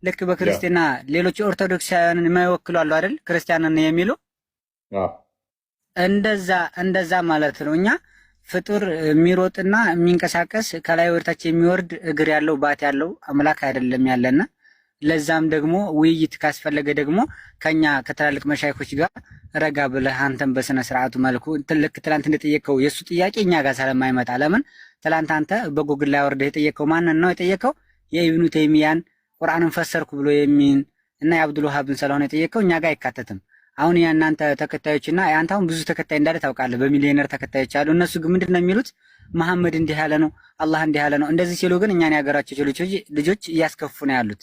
ልክ በክርስትና ሌሎች ኦርቶዶክሳውያንን የማይወክሉ አሉ አይደል? ክርስቲያንን የሚሉ እንደዛ እንደዛ ማለት ነው። እኛ ፍጡር የሚሮጥና የሚንቀሳቀስ፣ ከላይ ወደታች የሚወርድ፣ እግር ያለው፣ ባት ያለው አምላክ አይደለም ያለና ለዛም ደግሞ ውይይት ካስፈለገ ደግሞ ከኛ ከትላልቅ መሻይኮች ጋር ረጋ ብለህ አንተን በስነ ስርዓቱ መልኩ ልክ ትላንት እንደጠየቀው የእሱ ጥያቄ እኛ ጋር ስለማይመጣ። ለምን ትላንት አንተ በጎግል ላይ ወርደህ የጠየቀው ማንን ነው የጠየቀው? የኢብኑ ተይሚያን ቁርአንን ፈሰርኩ ብሎ የሚን እና የአብዱል ወሃብን ስለሆነ የጠየቀው እኛ ጋር አይካተትም። አሁን የእናንተ ተከታዮችና አንተ አሁን ብዙ ተከታይ እንዳለ ታውቃለህ፣ በሚሊዮነር ተከታዮች አሉ። እነሱ ግን ምንድን ነው የሚሉት? መሐመድ እንዲህ ያለ ነው፣ አላህ እንዲህ ያለ ነው። እንደዚህ ሲሉ ግን እኛን ያገራቸው ልጆች እያስከፉ ነው ያሉት።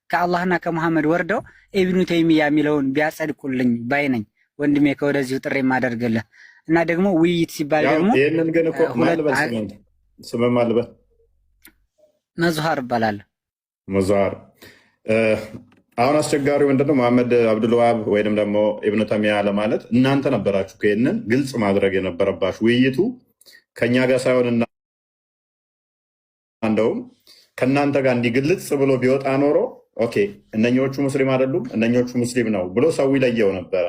ከአላህና ከመሐመድ ወርደው ኢብኑ ተይሚያ የሚለውን ቢያጸድቁልኝ ባይ ነኝ ወንድሜ፣ ከወደዚሁ ጥሪ የማደርግልህ። እና ደግሞ ውይይት ሲባል ደግሞ ይህንን ግን እኮ ማን ልበል? ስምህ ማን ልበል? መዝሃር እባላለሁ። መዝሃር፣ አሁን አስቸጋሪው ምንድነው? መሐመድ አብዱልዋሃብ ወይንም ደግሞ ኢብኑ ተይሚያ ለማለት እናንተ ነበራችሁ ይህንን ግልጽ ማድረግ የነበረባችሁ። ውይይቱ ከእኛ ጋር ሳይሆን እንደውም ከእናንተ ጋር እንዲህ ግልጽ ብሎ ቢወጣ ኖሮ okay እነኞቹ ሙስሊም አይደሉም፣ እነኞቹ ሙስሊም ነው ብሎ ሰው ይለየው ነበረ።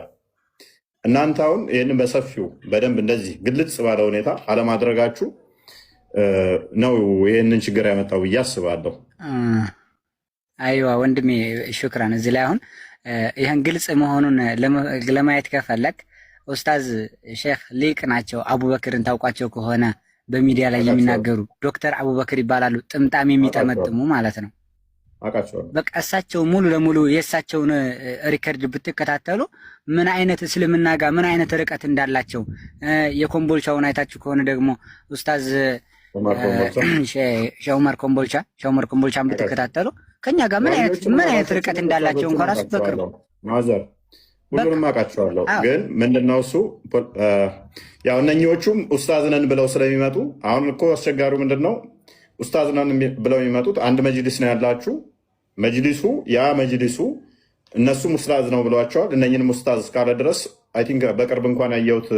እናንተ አሁን ይህንን በሰፊው በደንብ እንደዚህ ግልጽ ባለ ሁኔታ አለማድረጋችሁ ነው ይህንን ችግር ያመጣው ብዬ አስባለሁ። አይዋ ወንድሜ ሹክራን። እዚህ ላይ አሁን ይህን ግልጽ መሆኑን ለማየት ከፈለግ ኡስታዝ ሼክ ሊቅ ናቸው። አቡበክርን ታውቋቸው ከሆነ በሚዲያ ላይ የሚናገሩ ዶክተር አቡበክር ይባላሉ። ጥምጣም የሚጠመጥሙ ማለት ነው። በቃ እሳቸው ሙሉ ለሙሉ የእሳቸውን record ብትከታተሉ ምን አይነት እስልምና ጋር ምን አይነት ርቀት እንዳላቸው፣ የኮምቦልቻውን አይታችሁ ከሆነ ደግሞ ኡስታዝ ሼህ ዑመር ኮምቦልቻ፣ ሼህ ዑመር ኮምቦልቻን ብትከታተሉ ከኛ ጋር ምን አይነት ርቀት እንዳላቸው እንኳ ራሱ በቅርቡ ማዘር ሁሉንም አውቃቸዋለሁ። ግን ምንድነው እሱ ያው እነኚዎቹም ኡስታዝ ነን ብለው ስለሚመጡ አሁን እኮ አስቸጋሪው ምንድነው፣ ኡስታዝ ነን ብለው የሚመጡት አንድ መጅሊስ ነው ያላችሁ። መጅሊሱ ያ መጅሊሱ እነሱም ኡስታዝ ነው ብለዋቸዋል። እነኝንም ኡስታዝ እስካለ ድረስ I think በቅርብ እንኳን ያየሁት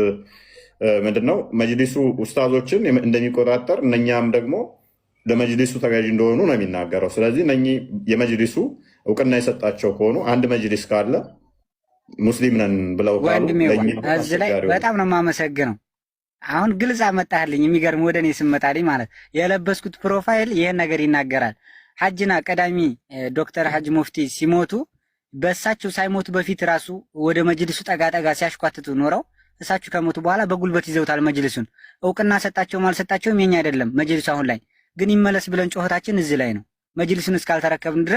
ምንድነው መጅሊሱ ኡስታዞችን እንደሚቆጣጠር፣ እነኛም ደግሞ ለመጅሊሱ ተገዥ እንደሆኑ ነው የሚናገረው። ስለዚህ እነኚህ የመጅሊሱ እውቅና የሰጣቸው ከሆኑ፣ አንድ መጅሊስ ካለ፣ ሙስሊም ነን ብለው ካሉ ወንድሜ እዚህ ላይ በጣም ነው የማመሰግነው። አሁን ግልጽ አመጣህልኝ። የሚገርም ወደ እኔ ስመጣልኝ ማለት የለበስኩት profile ይህን ነገር ይናገራል። ሐጅና ቀዳሚ ዶክተር ሐጅ ሙፍቲ ሲሞቱ በእሳቸው ሳይሞቱ በፊት ራሱ ወደ መጅልሱ ጠጋ ጠጋ ሲያሽኳትቱ ኖረው እሳቸው ከሞቱ በኋላ በጉልበት ይዘውታል መጅልሱን። እውቅና ሰጣቸውም አልሰጣቸውም የኛ አይደለም። መጅልሱ አሁን ላይ ግን ይመለስ ብለን ጩኸታችን እዚህ ላይ ነው። መጅልሱን እስካልተረከብን ድረስ